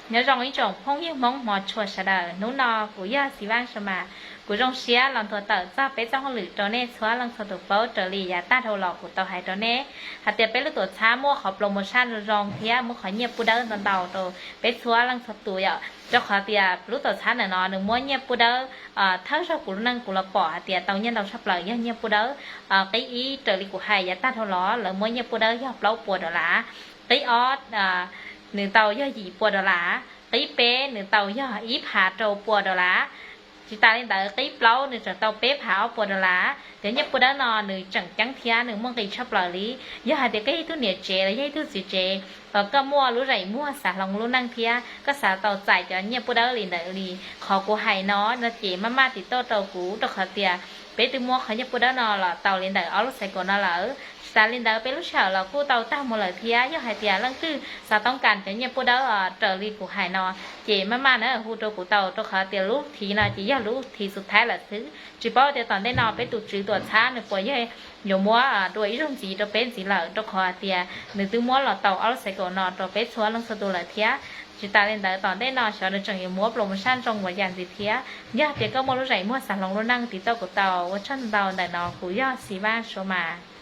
Nyob zoo ib tsoom phooj ywg Hmoob hmov tshua sawv daws, hnub no kuv yog Xi Vaj Sua Mas, kuv zoo siab los nthuav tawm txog peb txoj hauj lwm rau nej txhua leej txhua tus paub raws li yav tag dhau los kuv tau hais rau nej hais tias peb lub tuam txhab muaj qhov promotion zoo zoo thiab muaj qhov nyiaj pub dawb ntau ntau rau peb txhua leej txhua tus yom. Rau qhov tias lub tuam txhab ntawm no nws muab nyiaj pub dawb thawj zaug kuv lub neej kuv los pom hais tias tau nyiaj ntau tshaj plaws yog nyiaj pub dawb. Qib ib raws li kuv hais yav tag dhau los lawv muab nyiaj pub dawb yog plaub puas dollar. Qib ob nws tau yog yim puas dollar. Qib peb nws tau yog ib phav rau puas dollar. Tsis tas li ntawd qib plaub nws tseem tau peb phav ob puas dollar. Cov nyiaj pub dawb no nws tseem ceeb thiab nws muaj nqis tshaj plaws li. Yog hais tias koj yog ib tug niam tsev los yog ib tug txiv tsev, koj muaj lub zeem muag xav hloov lub neej thiab koj xav tau txais cov nyiaj pub dawb li ntawd li qhov kuv hais no no ces maj maj tiv tauj rau kuv rau qhov tias peb twb muab qhov nyiaj pub dawb no los tau li ntawm ob lub xais kaum no lawm. Tsis tas li ntawd peb lub sij hawm los kuj tau tag mus lawm thiab. Yog hais tias leej twg xav toob kas cov nyiaj pub dawb raws li kuv hais no ces maj maj na hu rau kuv tau rau qhov tias lub thiv no ces yog lub thiv xub thawj lawm xwb. Tsis paub tias tom ntej no peb tus tswv tuam txhab nws puas yog yuav muab dua ib zaug ntxiv rau peb ntxiv lawm rau qhov hais tias nws twb muab los tau ob lub xais kaum no rau peb txhua leej txhua tus lawm thiab. Tsis tas li ntawd tom ntej no xyov nws tseem yuav muab promotion zoo ua yam ntxiv thiab. Yog tias koj muaj lub zeem muag xav hloov lub neej tiv tauj kuv tau. Ua tsaug ntau, ntawm no kuv yog Xi Vaj Sua Mas.